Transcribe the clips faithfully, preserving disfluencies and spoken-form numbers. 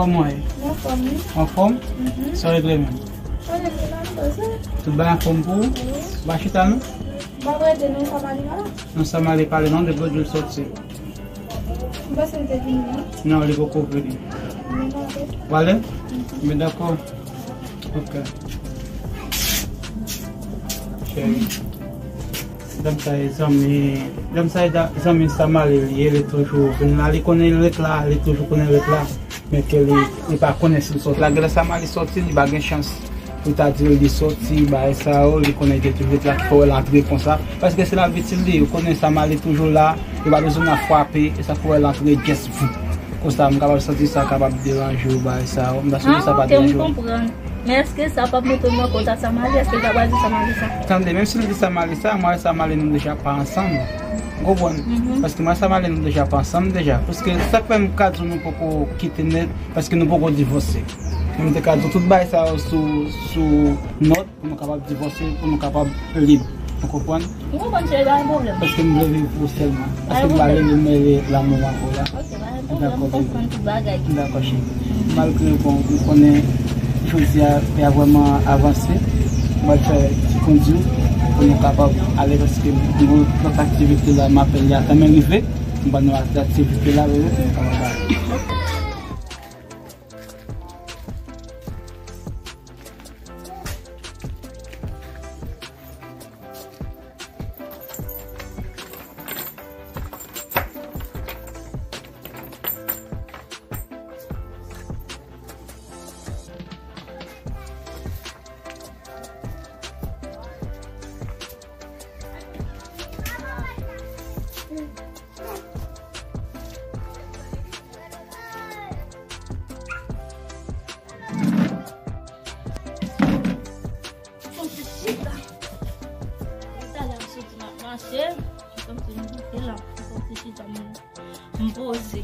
Kòman w ye? Anfòm, wi. Anfòm? Mhm. Sa w regle menm? Sa w regle la, sa, sa? Tout bagay anfòm pou ou? Wi. Ou pa chita, non? M pa prete non, Samali pa la? Non, Samali pa la non, depi lòt jou l sòti. M panse l te vini, non? Non, li poko vini. Li poko? W ale? Mhm. Men dakò. Ok. Cheri. Dam sa e zanmi, dam sa e da-, zanmi Samali li ye, li toujou vin la, li konnen l ret la, li toujou konnen l ret la. Men ke li, li pa konnen si l sòti la. Genlè Samali sòti, li pa gen chans pou ta di l li sòti, bagay sa yo, li konnen li te toujou ret la, ki fè w wè l antre konsa. Paske se labitil li, ou konnen Samali toujou la, li pa bezwen nan frape, e sa fè w wè l antre just voup. Konsa, m kapab santi sa kapab deranje w, bagay sa yo. M ta swete sa pa deranje w. Ah, ok, m konprann. Men èske sa p ap mete w nan kontak Samali? Èske l ta pral di Samali sa? Tande, menm si l di Samali sa, mwen avèk Samali nou deja pa ansanm. Ou konprann? Mhm. Paske mwen avèk Samali nou deja pa ansanm deja. Paske sa k fè m ka di w nou poko kite nèt, paske nou poko divòse. Men m te ka di w tout bagay sa yo sou, sou nòt. Pou nou kapab divòse, pou nou kapab lib. Ou konprann? M konprann, cheri, pa gen pwoblèm. Paske m vle viv pou ou sèlman. Paske m pa vle mele lanmou m avè w la. Ok, pa gen pwoblèm, m konprann tout bagay. Dakò, cheri. Malgre, bon, m konnen jodi a, peyi a vrèman avanse. M pral fè ti kondi w pou nou kapab ale paske m gen lòt aktivite la, m apèl li a kanmenm rive. M ban nou aktivite la, pou nou kapab ale. Fò m chita. Talè m soti m ap mache. Fò m chita la. Fò m chita m, m poze.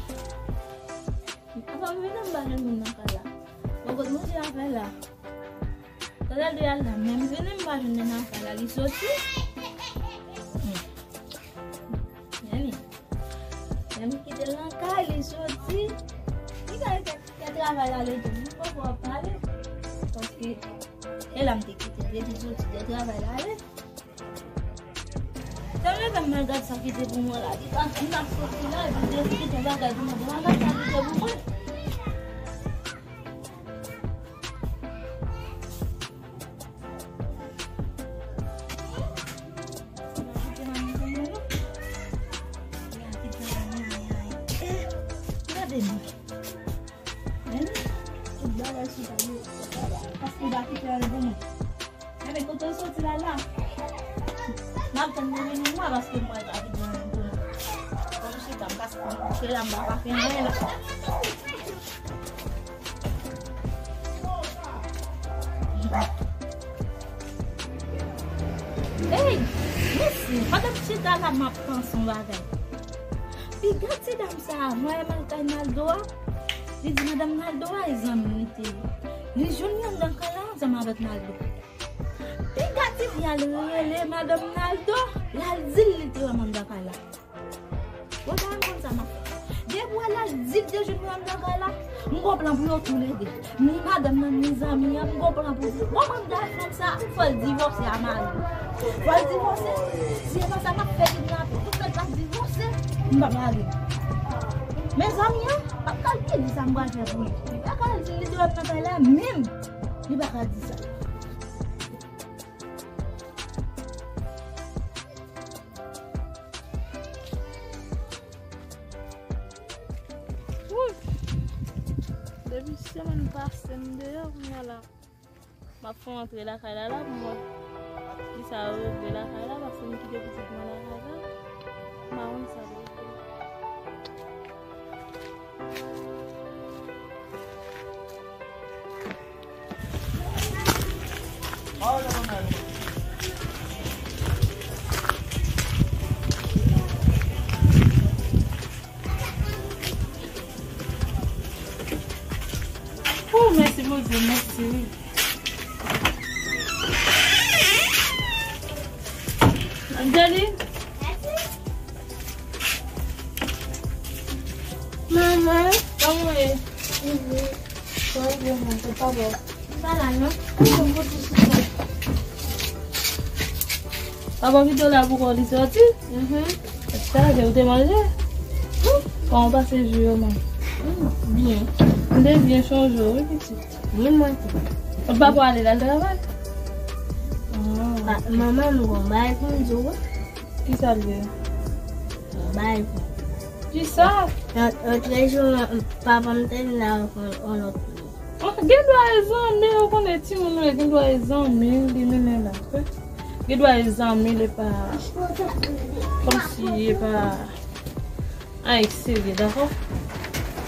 Apa m vini m pa jwenn moun nan kay la. Bon, kot manje a fè la. Talè l te al la, men m vini m pa jwenn moun nan kay la. Li soti. Hmm. Men li. Men m kite l nan kay, li soti. Li kay fè, fè travay la, li tou. M poko ap pale. Paske, e la m te kite l, depi l soti de travay la, ale. Sa m leve m al gad sa ki te pou mwen la. Li pa, m t ap soti la, epi l te kite yon bagay pou mwen. Bon, m al gad sa ki te pou mwen. Gade nou. Men, tout bagay sou tab yo, paske l pa kite anyen pou mwen. Enben, kote w soti la, la? M ap tann li vini mwen, paske m wè l pa kite anyen pou mwen. Fò m chita, m kase fò m kouche la, m pa ka fè anyen la. Ey, mesye, pandan m chita la, m ap panse yon bagay. Piga ti dam sa a, mwen menm kay Naldo a, li di madanm Naldo a, e zanmi li te ye. Li jwenn li anndan kay la ansanm avèk Naldo. Piga ti fi a, li rele madanm Naldo, l al di l li te wè m anndan kay la. Bon, sa m konn sa m ap fè. Depi w al di l te jwenn mwen anndan kay la, m gon plan pou yo toulede. Ni madanm nan, ni zanmi an, m gon plan pou yo. Bon, mwen m di a fanm sa, fò l divòse a mari l. Fò l divòse. Si se pa sa, m ap fè kidnape. Pou fè l pa divòse, m p ap lage l. Men zanmi an, m ap kalkile sa m pral fè pou li. Li pa ka al di l li te wè m nan kay la, menm. Li pa ka di sa. Wouyy! Depi semèn pase m deyò, kounye a la, m ap fè yon antre lakay la, la, pou m wè kisa yo regle lakay la, paske m kite pitit mwen lakay la, m pa konn sa pou regle. Oh, mèsi Bondye, mèsi, wi. Anjeli? Manman. Kòman w ye? Mhm. Mwen, mwen, mwen, se pa bon. Li pa la, non. Mwen, mwen, mwen, mwen. Papa Vito la pou kò li sòti? Mhm. Sa, se ou te manje? Kòman w pase jou yo, man? Mm, byen. M te byen chonje w, wi, pitit. Wi, mwen tou. Ou pa pou ale la travay? Ah. Pa, manman, m gon bagay pou m di w, wi. Kisa l ye? Bay pou. Kisa? Lòt, lòt jou, papa m te vin avèk yon, yon lòt moun. Ah, gen dwa e zanmi, ou konnen timoun nou ye, gen dwa e zanmi, li mennen la. Gen dwa e zanmi, li pa, kòmsi li pa anyen ki serye, dakò?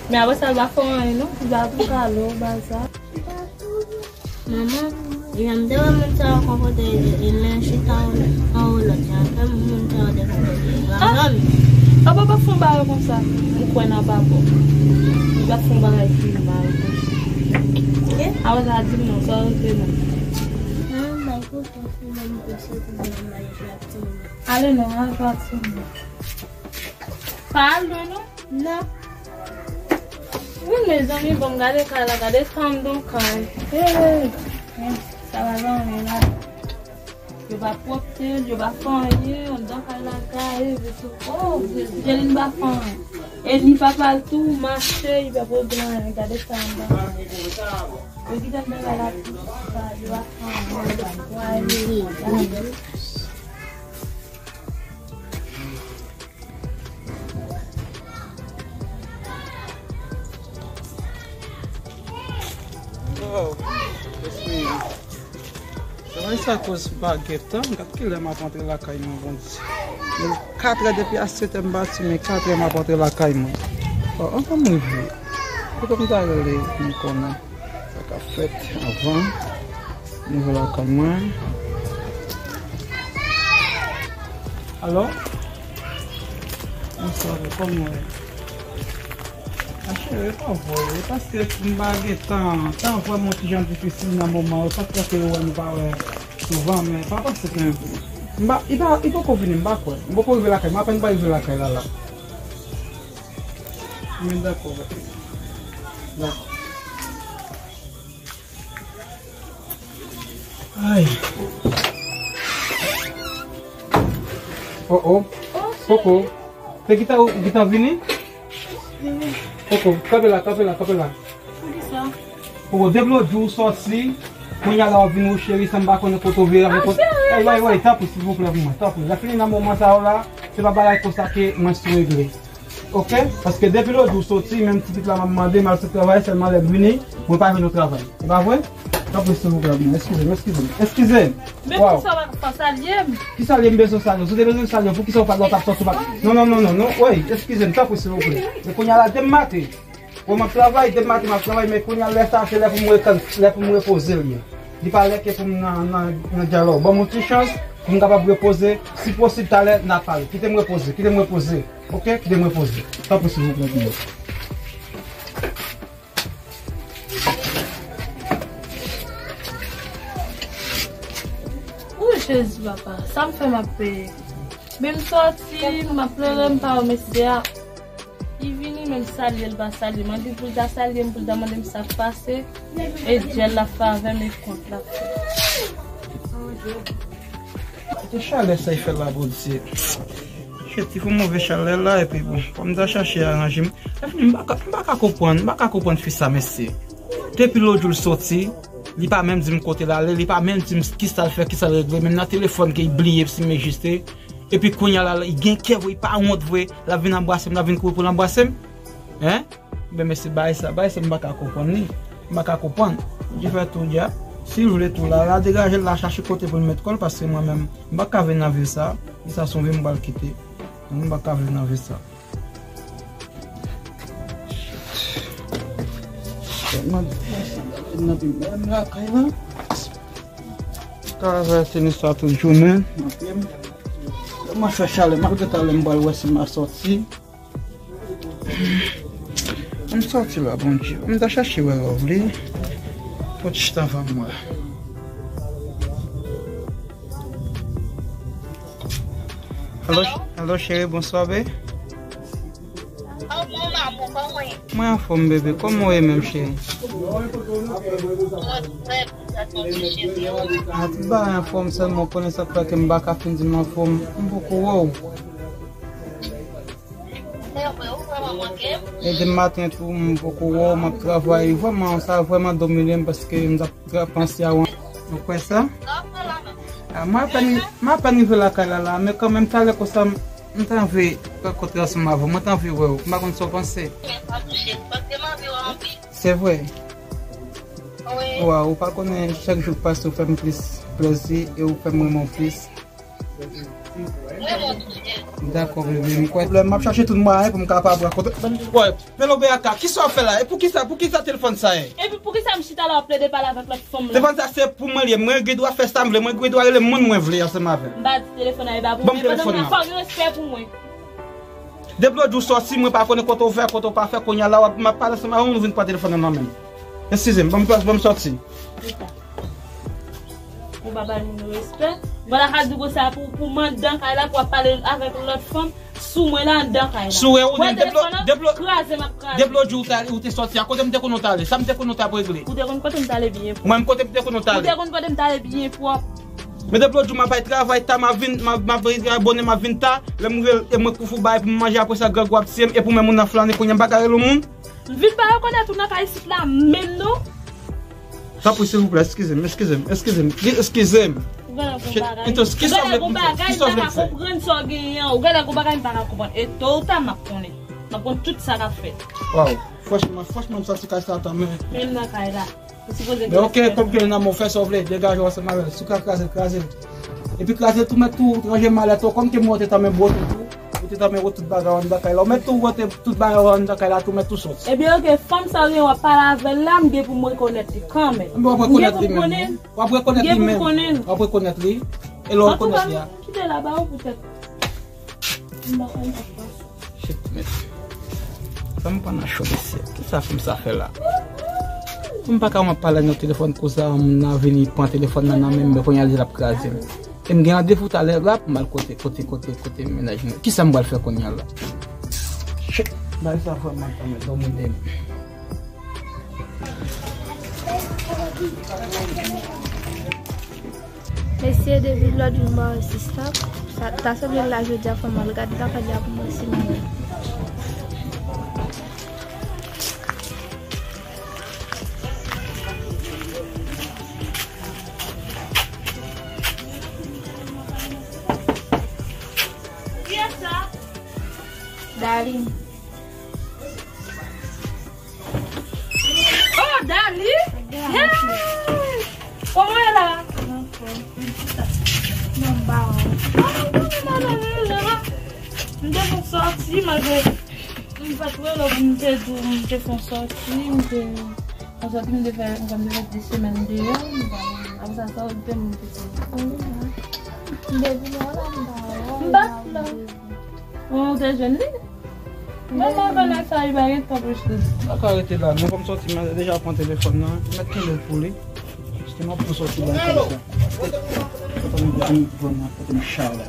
Men apre sa, l pa fè anyen, non, li pa pou kalo, bazar. Manman, jan m te wè moun sa yo konpòte yo, e men chita anwo lòt jan, fè moun sa yo te konpòte yo. Ah! Granmèm. Papa pa fè yon bagay konsa. M kwè nan papa. Li pa fè yon bagay ki mal konsa. Ok? Apre sa, di m non, sa yo te non. Manman, bay pou fè fè menm ou soti nan maji ak timoun. Ale non, al pa timoun. Pa al lwen non. Non. Wi, mezanmi, bon, gade kay la, gade tan m nan kay. Hey, hey, sa va zanmi la. Yo pa pwòpte l, yo pa fè anyen, anndan kay la gaye, vre tou. Oh, Jezi, Jelin pa fè anyen. E ni papa l tou, mache, li pa pwòpte anyen, gade tan m nan kay. Yo kite m nan kay la tou, yo pa fè anyen, yo pa netwaye. Oh, Jezi. Travay sa koz bagèt, an. Gad kilè m ap antre lakay mwen, Bondye. Men katrè depi a setè m pati, men katrè m ap antre lakay mwen. Oh, anvan m rive. Kote m ta rele pou m konnen sa k ap fèt avan m rive lakay mwen. Alo? Bonswa, kòman w ye? A cheri, e pa vre, e paske m pa gen tan, tan vrèman ti jan difisil nan moman, e pa t ke yo wè nou pa wè souvan, men pa panse ke m pa, li pa, li poko vini, m pa kwè. M poko rive lakay, m apèn pa rive lakay la, la. Men dakò, dakò. Ay. Oh, oh. Koko. Te ki ta, ki ta vini? Koko, kanpe la, kanpe la, kanpe la. Poukisa? Koko, depi lòt jou ou sòti, kounye a la w ap vin ou cheri, san m pa konnen kote w vire avèk kote. Ay, ay, ay, tanpri, silvouplè, pou mwen, tanpri. Lè fini nan moman sa yo la, se pa bagay konsa ke mwen sou regle. Ok? Paske depi lòt jou w sòti, menm ti pitit la m ap mande, m al sot travay, sèlman lè l vini, mwen pa jwenn yon travay. E pa vre? Tanpri, silvouplè, pou mwen. Eskize m, eskize m, eskize m. Men poukisa w pa salye m? Ki salye m bezwen salye w? Si w te bezwen salye w, poukisa w pa t, w t ap sòti w pa t. Non, non, non, non, non. Woy, eskize m, tanpri, silvouplè. Men kounye a la, demen maten. Bon, m ap travay, demen maten m ap travay, men kounye a lè sa, se lè pou m rekan-, lè pou m repoze l ye. Li pa lè ke pou m nan, nan, nan dyalòg. Ban m yon ti chans pou m kapab repoze. Si posib, talè, n a pale. Kite m repoze, kite m repoze. Ok? Kite m repoze. Tanpri, silvouplè, pou mwen. O Jezi, papa, sa m fè m ap peye. Men m sòti, m ap plere, m pa wè mesye a. Li vini, men m salye l, pa salye m. Anvi pou l ta salye m, pou l ta mande m sa k pase. E dyèl l ap fè avè m, e kont l ap fè. Kote chalè sa y fè la, Bondye? Cheti pou move chalè la, epi bon, fò m ta chache aranje m. Lè fini, m pa ka, m pa ka konprann, m pa ka konprann fi sa, mesye. Depi lòt jou l sòti, li pa menm di m kote l ale, li pa menm di m kisa l fè, kisa l regle, menm nan telefòn ke l bliye si m egziste. Epi kounye a la, li gen kè vre, li pa wont vre, l ap vin anbrase m, l ap vin kouri pou l anbrase m. Hein? Ben, mesye, bagay sa, bagay sa, m pa ka konprann li. M pa ka konprann. Bondye fè tou, dya. Si l vle tou la, l a degaje l, l a chache kote pou l met kò l, paske mwen menm, m pa ka viv nan vil sa. Vil sa se yon vil m pral kite. M pa ka viv nan vil sa. Tèlman deprime, m lakay la. Travay tenis la tout jounen. Mwen fè chalè, malgre talè m pral wè si m a sòti. M sòti la, Bondye. M ta chache wè Lovely. Pou chita anvan mwen. Alo, alo, cheri, bonswa, be. Oh, bon, ma bon. Mwen anfòm, bebe. Kòman w ye menm, cheri? A, tout bagay anfòm, sèlman w konnen sa k fè ke m pa ka fin di m anfòm. M poko wè w. E demen maten tou, m poko wè w, m ap travay. Vrèman, sa vrèman domine m paske m t ap tra-, panse a w. Ou kwè sa? A, mwen apèn, mwen apèn rive lakay la, la, men kanmenm, talè konsa, m, m ta anvi rankontre ansanm avè w. Mwen ta anvi wè w. M pa konn sa w panse. Se vre. Waw, ou pa konnen, chak jou k pase, ou fè m plis plezi e ou fè m renmen w plis. Dakò, bebe, m kwè. M ap chache tout mwayen pou m kapab rankontre. Bon, Pelo Beaka, kisa w fè la? E poukisa, poukisa telefòn sa ye? Epi poukisa m chita la w ap plede pale avèk lòt fanm la? Telefòn sa se pou mwen li ye. Mwen gen dwa fè sa m vle. Mwen gen dwa rele moun mwen vle ansanm avè l. M pa di telefòn la e pa pou mwen. Ban m telefòn nan. Fò w gen respè pou mwen. Depi lòt jou w sòti, mwen pa konnen kote w fè, kote w pa fè, kounye a la w ap, m ap pale ansanm avè w, ou vin pran telefòn nan nan men m. Eskize m, ban m plas, ban m sòti. Ou pa bay moun respè. Vwala, ka di konsa pou, pou m anndan kay la, pou w ap pale avèk lòt fanm, sou mwen la anndan kay la. Sou wè ou menm, depi lòt, depi lòt, kraze m ap kraze. Depi lòt jou ou te, ou te sòti a, kote m te konn ou t ale? Sa m te konn ou t ap regle? Ou te konn kote m t ale byen pwòp. Mwen, kote m te konn ou t ale? Ou te konn kote m t ale byen pwòp. Men depi lòt jou m ap bay travay ta, m ap vin, m ap, m ap bay travay bonè, m ap vin ta, lè m rive, e mwen k pou fè bagay pou m manje, apre sa grangou ap tiye m, e pou men moun nan flane, kounye a m pa ka rele yon moun. M vin pa rekonèt ou nan kay isit la menm non. Tanpri, silvouplè, eskize m, eskize m, eskize m, eskize m. Ou genlè gon bagay. Ou genlè gon bagay m pa ka konprann sa w genyen an. Ou genlè gon bagay m pa ka konprann. E to ou ta m ap konnen. M ap konn tout sa k ap fèt. Waw, franchman, franchman, m santi kay sa tan, men. Men m nan kay la. Ou sipoze gen respè. Men oke, kòm ke nan men w, fè sa w vle, degaje w ansanm avè l. Si w ka kraze l, kraze l. Epi kraze l tou, mèt tou ranje malèt ou, kòm ke mwen ou te tanmen bwote tou, ou te tanmen wote tout bagay w anndan kay la. Ou mèt tou wote tout bagay w anndan kay la tou, mèt tou sòti. Ebyen oke, fanm sa w gen w ap pale avè l la, m gen pou m rekonèt li kanmenm. Ebyen w ap rekonèt li menm. W ap rekonèt li menm. W ap rekonèt li. E lè w rekonèt li a. Kite la ba ou poutèt. M pa konn sa k pase. Shit, men. Sa m pran nan cho, mesye. Kisa fanm sa fè la? Pou m pa ka wè m ap pale nan telefòn konsa, moun nan vini pran telefòn nan nan men m, men kounye a li l ap kraze m. E m gen randevou talè la pou m al kote, kote, kote, kote mennaj mwen. Kisa m pral fè kounye a la? Shit, bagay sa vrèman tanmen domine m. Mesye, depi lòt jou m pa wè sista, sa ta sanble la jodi a fò m al gade lakay li a pou m wè si m wè. Kiyès sa? Darline. Oh, Dali! Hey! Kòman w ye la? Mwen ba w. Ah, mwen ba w la. M te fè sòti, malgre m pa t rele w pou m te di w m te fè sòti, m te fè sòti, m te fè, m te fè de semèn deyò, m pa, apre sa, sa w te m te fè. M te vin wè la, m ba w. M ba w la. Bon, ou te jwenn li? Mwen, mwen konnen sa, li pa gen tan pou jwenn. Mwen ka rete la, men kòm sòti, mwen deja pran telefòn nan, mwen kenbe l pou li. Jistis, mwen pran sòti la konsa. Kote m jwenn nan, kote m chalè.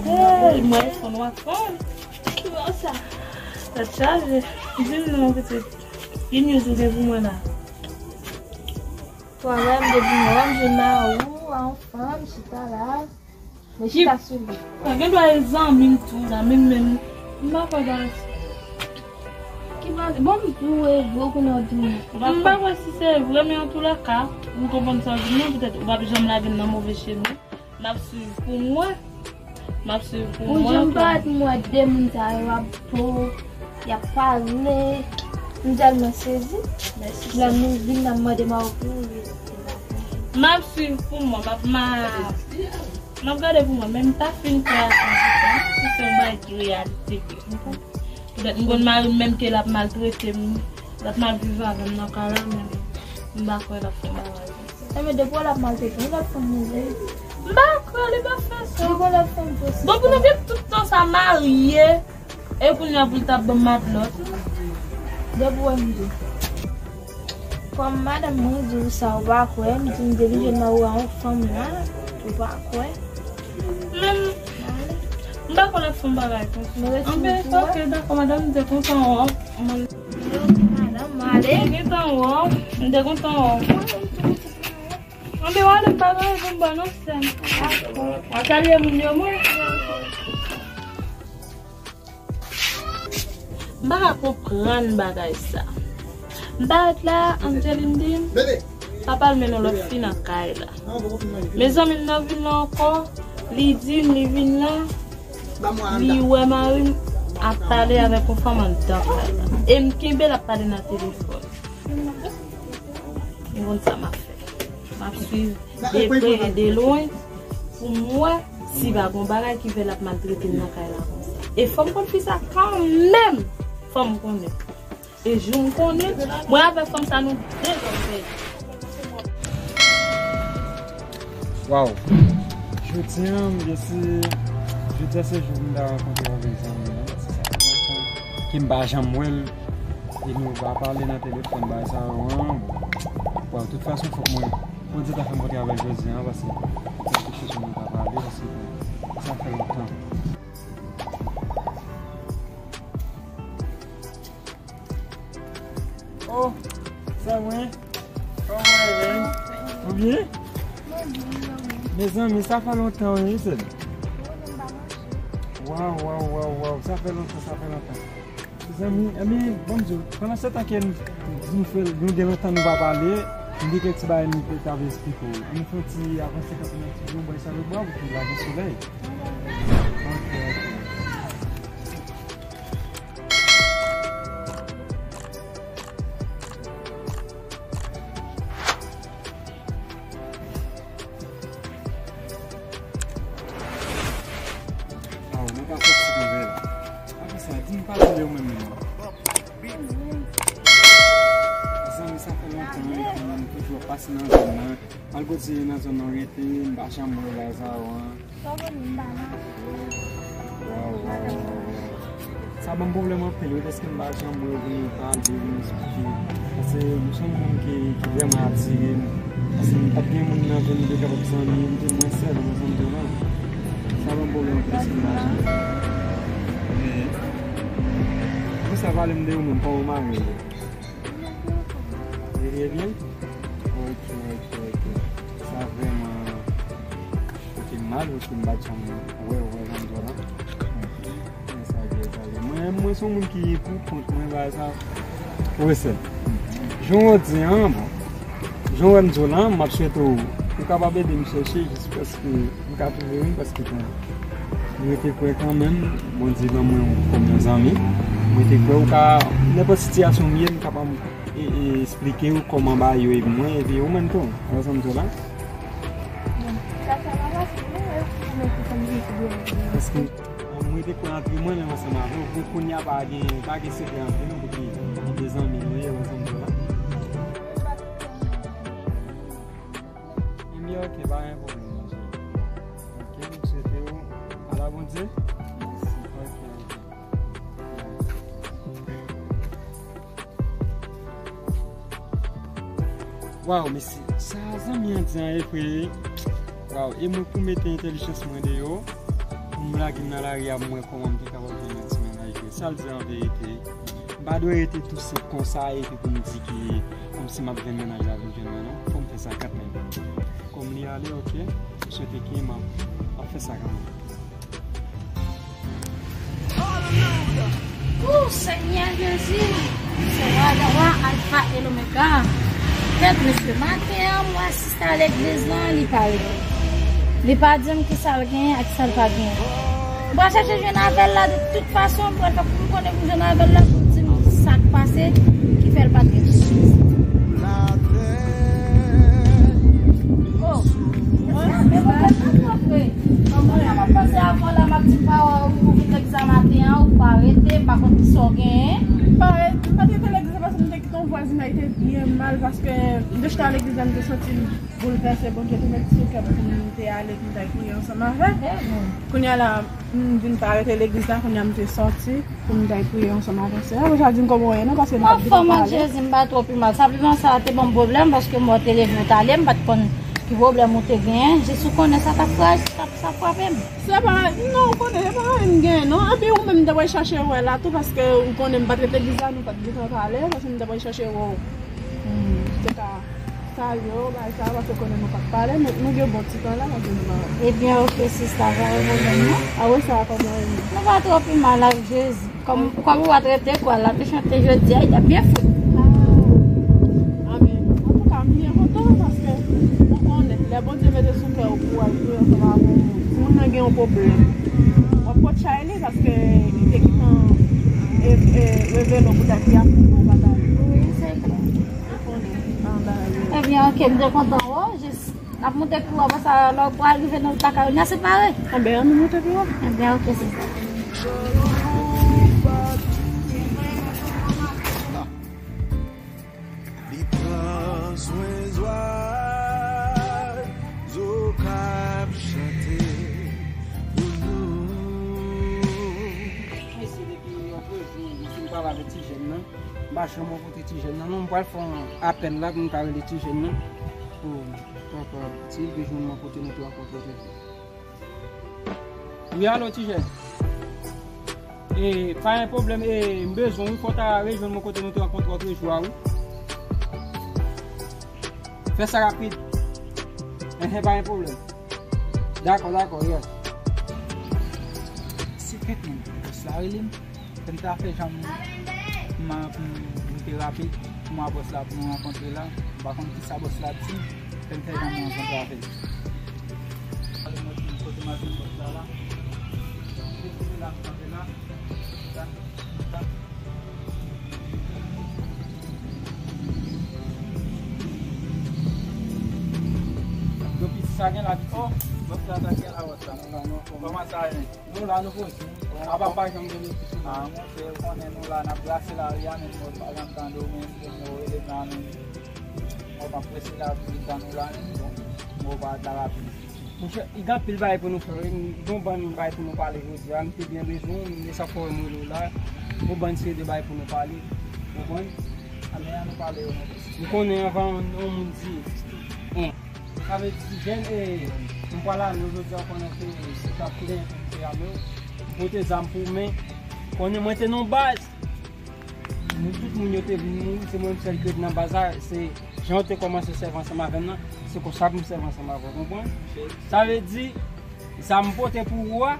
Hey, mwen, fon w ap fon. Ki bò sa? Tèt chaje. Di m non, pitit. Ki news ou gen pou mwen la? Travay m gen pou mwen. M jwenn mari w, a yon fanm, chita la. Men chita sou li. Sa gen dwa e zanmi m tou, zanmi m menm. M pa kwè bagay sa. Ki bagay? Bon, m tou e gwo kounye w di m. M pa kwè si se vre, men antoulèka, m konprann sa w di m nan, petèt ou p ap janm lage m nan move chemen. M ap swiv pou mwen. M ap swiv pou mwen. Yon jou m parèt, m wè de moun sa yo ap bo, y ap pale. M tèlman sezi. Lè m vin nan m mande m a w pou ou. M ap swiv pou mwen, m ap, m ap, m ap gade pou mwen, men m ta fin kwè a san pou san, si se yon bagay ki reyalite vre. Petèt m konn mari m menm ke l ap maltrete m, l ap mal viv avè m nan kay la, men m pa kwè l ap fè bagay. Enben, depi w ap maltrete yon lòt fanm, ou vle. M pa kwè li pa fè sa. Depi w ap fè yon lòt fanm posib. Bon, pou nou viv tout tan sa marye, e kounye a pou l t ap ban m matlòt. Depi w wè m di. Kòm madanm mwen di w sa, ou pa kwè, m di m delije nan ou a yon fanm la, ou pa kwè. Men, m pa konn ap fè yon bagay konsa. Anben, ok, dakò, madanm, m te kontan wè w. Madanm, m ale. M te kontan wè w. M te kontan wè w. Anben, w ale, m pa gen rezon m ba non, sè m. W a salye moun yo, mwen. M pa ka konprann bagay sa. M parèt la, Angeline di m, papa l mennen yon lòt fi nan kay la. Mezanmi, m nan vil la ankò, li di m li vin la, li wè mari m ap pale avèk yon fanm anndan kay la. E m kenbe l ap pale nan telefòn. M konn sa m ap fè. M ap swiv de pre e de lwen pou m wè si pa gon bagay ki fè l ap maltrete m nan kay la konsa. E fò m konn fi sa kanmenm. Fò m konnen. E jou m konnen, mwen avèk fanm sa nou de zòm pèdi. Waw. Jodi a, m gen se, jodi a se jou m ta rankontre avèk zanmi an. Se sa fè lontan ke m pa janm wè l. E nou pa pale nan telefòn, bagay sa yo, an, bon. Bon, tout fason, fòk mwen, Bondye ta fè m rankontre avè l jodi a, paske se kèk chèche nou ta pale, paske sa fè lontan. Oh, sè mwen, kòman w ye, menm? Ou byen? Mezanmi, sa fè lontan, wi, sè m. Waw, waw, waw, waw, sa fè lontan, sa fè lontan. Zanmi, ebyen, bon, m di w, pandan se tan ke n, nou fè, nou gen lontan nou pa pale, m gen kèk ti bagay m te ta vle eksplike w. Ann fè yon ti avanse kanpe nan ti bò, sa lòt bò, pou ki lage solèy. Ok, ok. Aw, mwen pa sòti konvè la. Apre sa, di m pa vle ou menm menm. Zanmi, sa fè lontan, wi, mwen toujou ap pase nan zòn nan. Malgre se nan zòn nan rete, m pa janm wè w la, sa w an. Waw, waw, waw, waw. Sa ban m pwoblèm anpil, wi, paske m pa janm wè w vin pale, vin eksplike. Paske m se yon moun ki, ki vrèman atire m. Paske m pa t gen moun nan vi m ki te kapab zanmi m, m te mwen sèl, ou konprann sa m di w la. Sa ban m pwoblèm anpil, paske m pa janm. Men, pou sa pale m de yon moun, kòman w mari w ye? Li byen? Ok, ok, ok. Sa vrèman fè m mal, paske m pa t janm wè, wè, jan m di w la. Men sa vle, sa vle. Mwen, mwen se yon moun ki pou kont mwen, bagay sa. Ou wè sè. Jan w di an, bon. Jan w wè m di w la, m ap swete w, ou kapab ede m chèche, jis paske m ka twouve youn, paske, bon, mwen te kwè kanmenm, Bondye ban mwen w kòm yon zanmi. Mwen te kwè ou ka, nenpòt sitiyasyon m ye, m kapab e, e, eksplike w kòman bagay yo ye pou mwen, epi ou menm tou, ou wè sa m di w la? Bon, sa, sa pa fasil, non, e, ou menm ki konn vin sou do m. Paske, bon, mwen te kwè antre mwen menm ansanm avè w, pou kounye a pa gen, pa gen sekrè antre nou, pou ki, ki de zanmi nou ye, ou wè sa m di w la? Ebyen, ok, pa gen pwoblèm, mon cheri. Ok, m swete w a la Bondye. Mèsi. Ok, ok. Waw, mesye, sa zanmi an di an e vre. Waw, e mwen pou mete entèlijans mwen deyò, pou m lage m nan lari a, pou m wè kòman m te kapab jwenn yon ti mennaj vre. Sa l di an verite. M pa dwe rete tou senp konsa epi pou m di ke kòmsi m ap jwenn mennaj la vin jwenn mwen non. Fò m fè sa kanmenm. Kòm li ale, ok, m swete ke m ap, ap fè sa kanmenm. Ou, Senyè Jezi, se wa dè wa, Alfa e Lomega. Kèt mesye, maten an, m wè sista legliz lan, li pa rete. Li pa di m kisa l genyen ak sa l pa genyen. M pral chèche jwenn avè l la de tout fason, m pral fè pou m konnen pou m jwenn avè l la, pou l di m sa k pase, ki fè l pa t rete. Oh, mwen la, men mwen la, mwen la, mwen la, m ap panse avè w la, m ap di m pa wè w, ou vin legliz la maten an, ou pa rete, m pa konn kisa w genyen. M pa rete, m pa t rete legliz la paske m te kite yon vwazinay. Te byen mal paske m te chita legliz la, m te santi m boulvèse. Bondye te met sou kè m pou m te ale, pou m t al priye ansanm avè l. Kounye a la, m vin pa rete legliz la, kounye a m te sòti pou m t al priye ansanm avè sè a. Ou ja di m kòman w ye non, paske m pa t gen tan pale. Jezi, m pa twò pi mal. Sa pi mal sa te ban m pwoblèm paske m wè w te leve w t ale, m pa t konn ki pwoblèm ou te genyen. Jis ou konnen sa t ap fra-, sa, sa frape m. Se pa, non, ou konnen, se pa anyen m genyen non. Epi ou menm m t ap al chache wè la tou, paske ou konnen m pa t ret legliz la, nou pa t gen tan pale, paske m t ap al chache wè w. Hmm. Te ka salye w, bagay sa, paske ou konnen nou pa t pale, nou, nou gen bon ti tan la, paske nou pa. Ebyen, oke, sista, pa gen pwoblèm non. A wè sa, kòman w ye? Nou pa twò pi mal ak Jezi. Kòm, kòm ou pa t rete kwa, l ap te chante jodi a, li t ap byen fout. Ah. Amen. Antouka, m byen kontan paske ou konnen, lè Bondye mete sou kè w pou w al priye ansanm avè yon moun, si moun nan gen yon pwoblèm, w ap pot chay li paske li te gentan e, e, revele w pou ta priye pou yon bagay. Wi, se klè. Ou konnen, pa yon bagay. Ebyen, oke, m te kontan wè w, jis N ap moute pi wo, apre sa, lè w pral rive nan wout Lakayou, n a separe. Anben, ann nou moute pi wo. Anben, oke, se sa. Li pran swen zwazo k ap chante pou nou. Mesye, depi lòt jou, m fin pale avèk ti jèn nan. M pa janm rankontre ti jèn nan, non. M pral fè yon apèl la pou m ka rele ti jèn nan. Pou m kapab, si l vle jwenn mwen kote nou te rankontre. Wi, alo, ti jèn. E, pa gen pwoblèm, e, m bezwen w wi, fò w ta rejwenn mwen kote nou te rankontre lòt jou a, wi. Fè sa rapid. Enhen, pa gen pwoblèm. Dakò, dakò, yes. Se kèk moun, bòs la rele m. Fè m ta fè jan m, m, m, m te rape pou m a bòs la pou nou rankontre la. M pa konn kisa bòs la di. Fè m fè jan m rankontre avè l. Kote m ap jwenn bòs la la? Kote la m kanpe la? Sa, sa. Yo, pitit sa gen la, pitit. Oh, bòs la, sa gen la, bòs la. Kòman sa ye? Nou la, nou poze. Apa m pa janm gen legliz sou nou. Ah, monchè, ou konnen nou la, n ap brase lari a, menm mwen pa janm tande w, menm pou mwen rele m la, menm mwen pa prese la, pou leta nou la, menm bon, mwen pa t la rapid. Monchè, gen anpil bagay pou nou fè, wi. Gen yon bann bagay pou nou pale jodi a, m te byen bezwen w, men sa k fè m rele w la, gen yon bann seri de bagay pou nou pale, ou konprann? Anben, ann nou pale yo, non. Ou konnen anvan yon moun di, en. Sa vle di, jèn, e, m pral ame w jodi a, w konnen ke se t ap plen pou m te ame w. M pote zam pou w, men konnen mwen te nan baz. Nou tout moun yo te vin mouri, se mwen menm sèl ki ret nan baz la, se jan w te kòmanse sèvi ansanm avè m nan, se konsa pou m sèvi ansanm avè w, konprann? Sa vle di, sa m pote pou ou a,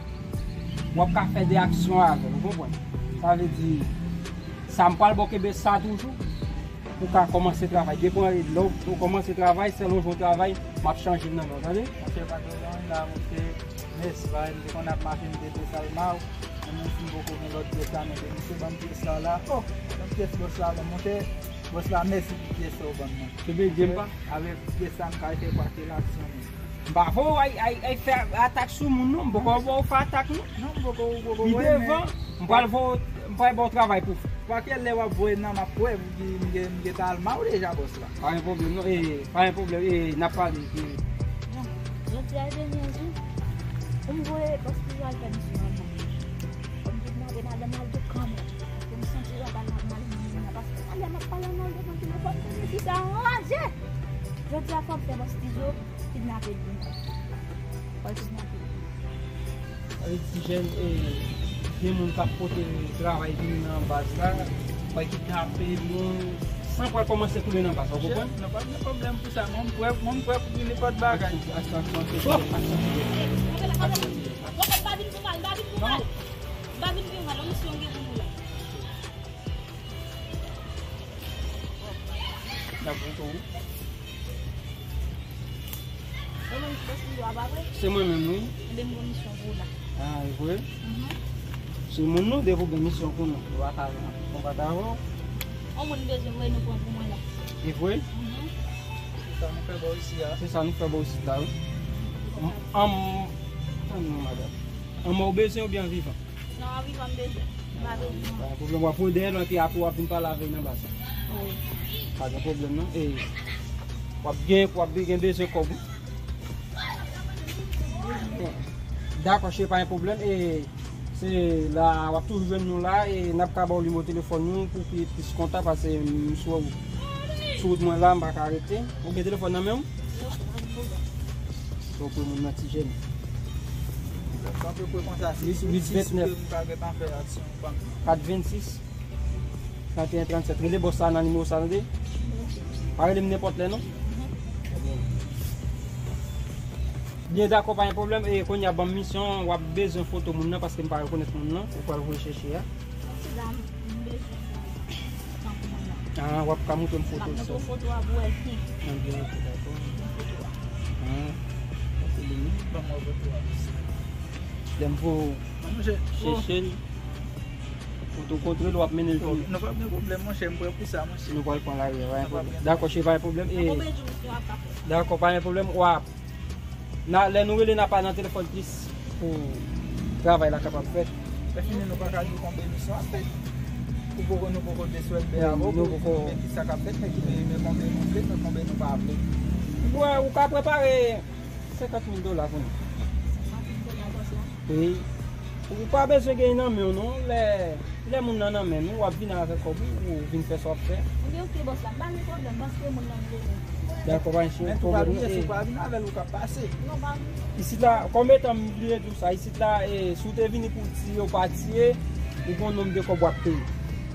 w ap ka fè de aksyon avè l, ou konprann? Sa vle di, sa m pral ba w kenbe sa toujou, pou w ka kòmanse travay. Depi w, lè w kòmanse travay, sèl yon jou w travay, m ap chanje l nan men w, tande? Monchè, pa gen anyen la, monchè, mèsi, pa m te konn ap mache, m te dwe Salma, men si m poko gen lòt pyès la, men misye ban m pyès la la. Oh, ban m pyès bòs la, ban m monte. Bòs la, mèsi pou pyès sa w ban m nan. Kenbe byen, pa. Avèk pyès sa, m ka fè kwake laksyon. M pa voye w ay, ay, ay fè atak sou moun, non. M poko voye w fè atak, non. Non, m poko, m poko voye, men devan, m pral voye, m pral ba w travay pou fè. Kwake lè w ap voye m nan, m ap wè, m gen, m gen, m gen Salma w deja, bòs la. Pa gen pwoblèm, non. E, pa gen pwoblèm. E, n ap pale. E. Bon, jodi a, e byen, wi. Pou m voye bòs Pizo al fè misyon an, non. Kòm tout mande madanm al tou kanmenm. Paske m santi jan pa l ap mal, paske talè m ap pale ann al devan telefòn pou misye sa anraje. Jodi a fò m fè bòs Pizo kidnape l vin. Fò l kidnape l vin. Avèk ti jèn, e, gen moun k ap pote travay vini nan baz la, fò l kidnape l, bon, san pral kòmanse koule nan baz la, w konprann? Non, pa gen pwoblèm pou sa, mwen m prè, mwen m prè pou nenpòt bagay. Aksyon, aksyon, aksyon, aksyon. Pwofèt, pa vin pou mal, pa vin pou mal. M pa vin pou mal, yon misyon m gen pou nou la. N ap rantre wi. Se mwen menm, wi. Enben, m gen yon misyon pou ou la. Ah, e vre? Mhm. Se moun nou, depi w gen misyon pou nou, nou pa ka konbat avè w. Yon moun bezwen voye nou pran pou mwen la. E vre? Mhm. Se sa nou fè bò isi a. Se sa nou fè bò isi la, wi. An, an, tann non, madanm. An mò w bezwen oubyen an vivan? Non, an vivan m bezwen. M pa bezwen mò. Pa gen pwoblèm, w ap voye dèyè l, epi apre w ap vin pale avè l nan baz la. Wi. Pa gen pwoblèm non. E w ap gen, w ap gen bezwen kòb wi. Dakò, cheri, pa gen pwoblèm. E se la, w ap toujou jwenn nou la. E n ap ka ba w nimewo telefòn nou pou ki plis kontak, paske m sou, sou wout mwen la, m pa ka rete. Ou gen telefòn nan men w? Ou pran moun nan ti jèn. Sa pe pran sa, se huit, huit vennèf. Kat vennsis. Trannteyen trannsèt. Rele bòs la nan nimewo sa, tande? Pa rele m nenpòt lè, non. Byen, dakò, pa gen pwoblèm. E kounye a, ban m misyon, w ap bezwen foto moun nan, paske m pa rekonèt moun nan. Ou pral voye chèche a. Ah, w ap ka montre m foto sa. M ap montre w foto a pou w wè l klè. Ah, byen, ok, dakò. Foto a. Ah, ok, byen. Ban mwen foto a. Lè m vo chèche l. Ou tou kontwole, w ap mennen l vini. Nou p ap gen pwoblèm, monchè, m prè pou sa, monchè. Nou pral pran lari a, pa gen pwoblèm. Dakò, cheri, pa gen pwoblèm. E, dakò, pa gen pwoblèm. W ap, na, lè nou rele, n ap pale nan telefòn plis pou travay la kapab fèt. Lè fini, nou pa ka di w konbyen misyon ap fèt. Ou poko, nou poko deswèl bè avè w pou nou konnen ki sa k ap fèt, men ki, men konbyen nou vle, men konbyen nou pa vle. Ou ka prepare senkant mil dola pou nou. Wi. Ou pa bezwen gen nan men w non. Lè, lè moun nan nan men nou, w ap vin avèk kòb ou, ou vin fè sa w ap fè. Ebyen, ok, bòs la, m pa gen pwoblèm, paske moun nan m rele. Dakò, pa gen pwoblèm non. Men tou pa bliye, si w pa vin avè l, ou ka pase. Non, pa vin. Isit la, kòm etan m bliye di w sa, isit la, e, si w te vini pou tiye, ou pa tiye, ou gon nonm de kòb w ap peye.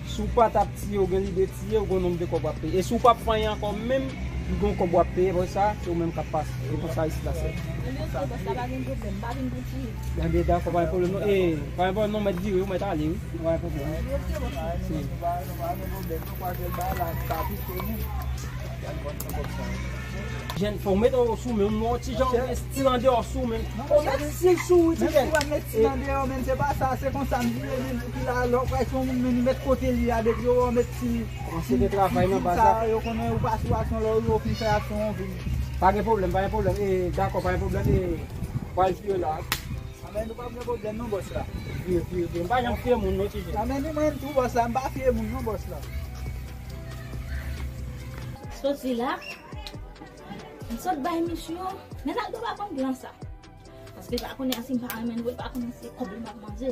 Si w pa t ap tiye, ou gen lide tiye, ou gon nonm de kòb w ap peye. E si w p ap fè anyen ankò menm, ou gon kòb w ap peye, apre sa, se ou menm k ap pase. E konsa isit la sèl. Ebyen, ok, bòs la, pa gen pwoblèm. M pa vin pou tiye. Ebyen, dakò, pa gen pwoblèm non. E, pa gen pwoblèm non, mèt vire, ou mèt ale, wi. Pa gen pwoblèm. Ebyen, ok, bòs la. Si. Jèn, fò w mete w sou men w, yon ti jan w gen stil andeyò sou men w. Ou met stil sou ou, ti jèn. Menm si w pa met stil andeyò, men se pa sa, se konsa m vire, men pou ki la, lè w pral sou yon moun, men li met kote li a, depi yo wè w met stil, stil sa, yo konnen ou pa sou aksyon, lè yo fin fè aksyon, yo vin. Pa gen pwoblèm, pa gen pwoblèm. E, dakò, pa gen pwoblèm. E, pral vire la. Anben, nou pa gen pwoblèm non, bòs la. Vire, vire, vire. M pa janm fye moun non, ti jèn. Anben, ni mwen tou, bòs la, m pa fye moun non, bòs la. Soti la. M sot bay misyon, men Naldo pa konn plan sa. Paske l pa konnen si m pa renmen l, li pa konnen se kòb li m ap manje.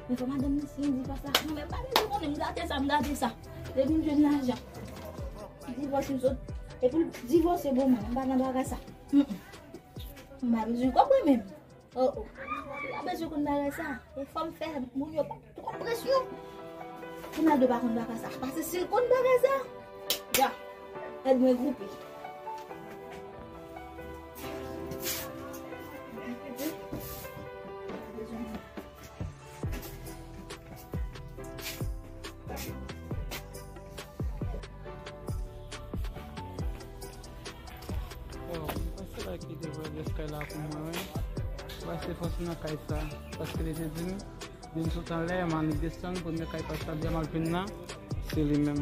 Men fò madanm nan si m di pa sa. Non, men m pa bezwen konnen, m gate sa, m gate sa. Depi m jwenn lajan. Divòs m sot. E pou l divòse bon mwen, m pa nan bagay sa. Mm, mm. M pa bezwen kòb mwen menm. Oh, oh. Li pa bezwen konn bagay sa. E fò m fè moun yo pa twòp presyon. Ronaldo pa konn bagay sa. Paske si l konn bagay sa, ya, tèt mwen gwoupe. Bon, mwen se la ki te vre eskay la pou mwen, wi. Mwen se fòs nan kay sa. Paske li te di m, di m sot anlè, m annik desann, premye kay pa sa byen m al jwenn nan, se li menm.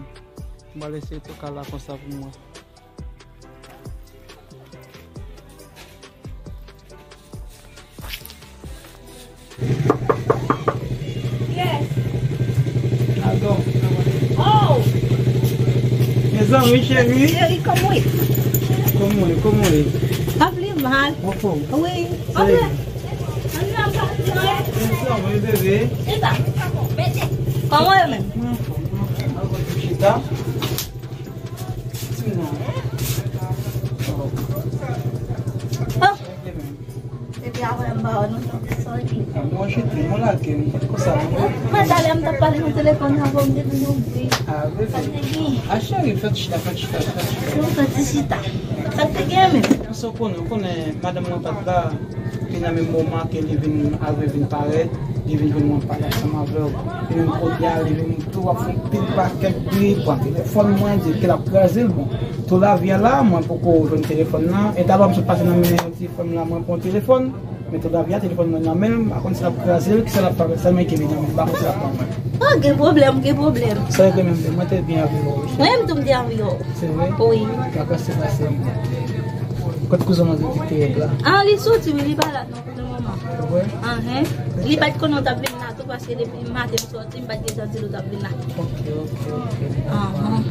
M pral eseye tou kay la konsa pou mwen. Yes. Pardon. Oh! Mezanmi, cheri. Cheri, kòman w ye? Kòman w ye? Kòman w ye? Pa pli mal. Anfòm? Wi. Sa ye? Anfòm. Anfòm, wi, bebe. Kòman w ye menm? Anfòm, anfòm. Chita. Ti non. Oh. Epi apre m ba w nou tonbe sòti. Ah, mwen jete, mwen lage, mwen fè konsa. Mwen talè m t ap pale nan telefòn nan, bon, m te vin ouvri. Ah, bebe. Sa te gen? Ah, cheri, fè ti chita, fè ti chita, fè ti chita. Mwen fè ti chita. Sa te gen menm? Sa w konnen, ou konnen madanm mwen pa t la, te nan menm moman ke li vin, avè vin parèt, li vin jwenn mwen pale ansanm avè w. Li menm kote a, li vin tou ap fè yon pil pakèt bri, pran telefòn mwen, di ke l ap kraze l. Bon, tou lavi a la, mwen poko jwenn telefòn nan. E talè m sot pase nan men yon ti fanm la, mwen pran telefòn. Men tou lavi a, telefòn mwen nan men l, m pa konn si l ap kraze l, kisa l ap fè avèk sa, men ke li nan men l, m pa konn si l ap ban mwen. Oh, gen pwoblèm, gen pwoblèm. Sa regle menm, mwen te byen avè w, wi. Mwen menm tou m te avè w. Se vre? Wi. Kaka se pase. Kot kouzen mwen ki te la? Ah, li soti, wi, li pa la non pou le moman. Se vre? Anhen. Li pa t konnen w t ap vin la tou, paske depi maten m soti, m pa t gen tan di l ou t ap vin la. Ok, ok, ok. Anhan.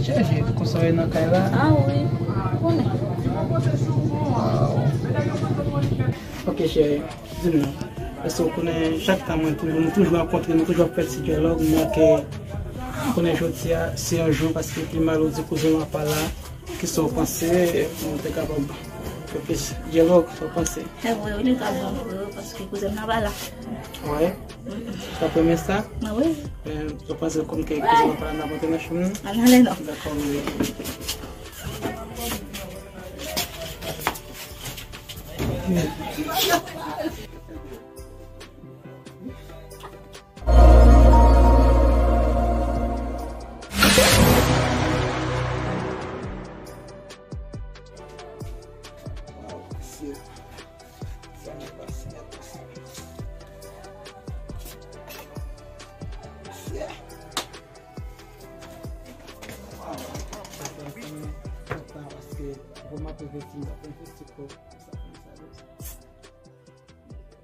Chaje, konsa w ye nan kay la? Ah wi, ou konnen. Wow. Ok, cheri, di m non. Èske w konnen chak tan mwen toujou, nou toujou rankontre, nou toujou ap fè ti dyalòg, men ke konnen jodi a, se yon jou paske pi mal ou di kouzen w ap pa la, kisa w panse, pou nou te kapab fè plis dyalòg, sa w panse? E vre wi, li ta bon vre wi, paske kouzen m nan pa la. Wi. Ou t ap renmen sa? Mwen wi. Men, ou panse kòm ke kouzen w ap pa la, n ap antre nan chanm nan? Ann ale non. Dakò, men.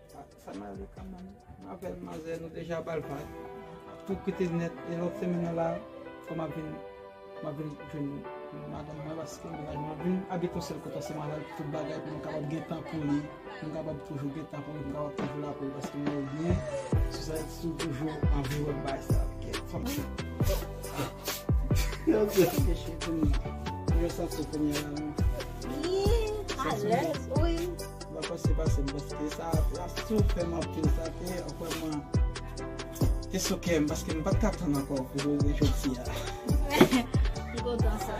Sa, sa m ale kanmenm. Mwen avè l manzè, nou deja ba l vag. Tou kite nèt, e lòt semèn nan la, fò m ap vin, m ap vin jwenn madanm mwen, paske mennaj mwen vin abite yon sèl kote ansanm avè l pou tout bagay, pou nou kapab gen tan pou li, pou nou kapab toujou gen tan pou li, pou nou kapab toujou la pou li, paske mwen byen, sou sa, sou toujou anvi wè bagay sa, ok? Fò m Yo, se fè chè kounye a. Yo santi kounye a la, non? Wi, alèz, wi. Mwen panse pase m, paske sa, sa soufè m anpil, sa te, vrèman, te sou kè m, paske m pa t ka tann ankò pou jodi a. M kontan sa.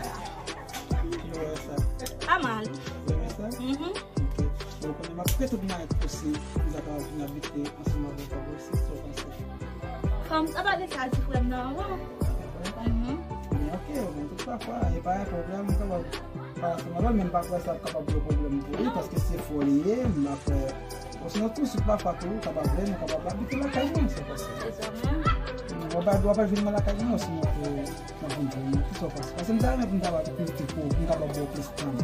Ki lè sa? Pa mal. Ou renmen sa? Mhm. Ok. Bon, konnen m ap fè tout mayèt posib pou sa kapab vin abite ansanm avèk ou osi, sa w panse? Fanm, sa pa gen sa di frè m nan anvan. Mhm. Men ok, men tout pafwa, e pa yon pwoblèm, m kapab pa ansanm avè l, men m pa kwè sa ap kapab yon pwoblèm pou li, paske se frè li ye, m pa kwè. Bon, sinon, tou, si pafwa tou, ou kapab vle, nou kapab abite lakay mwen, sa pase. Se sa menm. W ap, w ap vin nan lakay mwen, sinon, tou, m ap vin pou ou, ki sa w panse? Paske m ta renmen pou m kapab plis ti kou, pou m kapab ba w plis tan.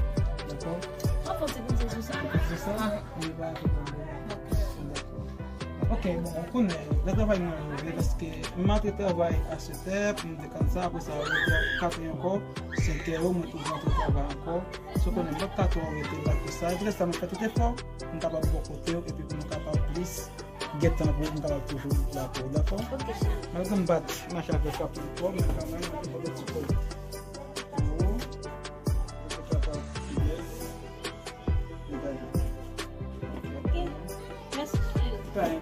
Dakò? W ap fè ti koze sou sa? Sou sa? Ah. Ann pa fè pwoblèm. Dakò. Ok, bon, ou konnen, lè travay mwen rive, paske m antre travay a sèt è, pou m dekann sa, apre sa, rive a kat è ankò, senk è yo, mwen toujou antre travay ankò. So, konnen, m p ap ka twò rete la pou sa. E poutèt sa, mwen fè tout efò pou m kapab bò kote w, epi pou nou kapab plis gen tan pou m kapab toujou la pou w, dakò? Ok, cheri. Malgre m pa t mache avèk w anpil twò, men kanmenm, mwen te pote ti kòb pou ou. Mwen te kapab, yes. Ok. Mèsi, cheri. Pa gen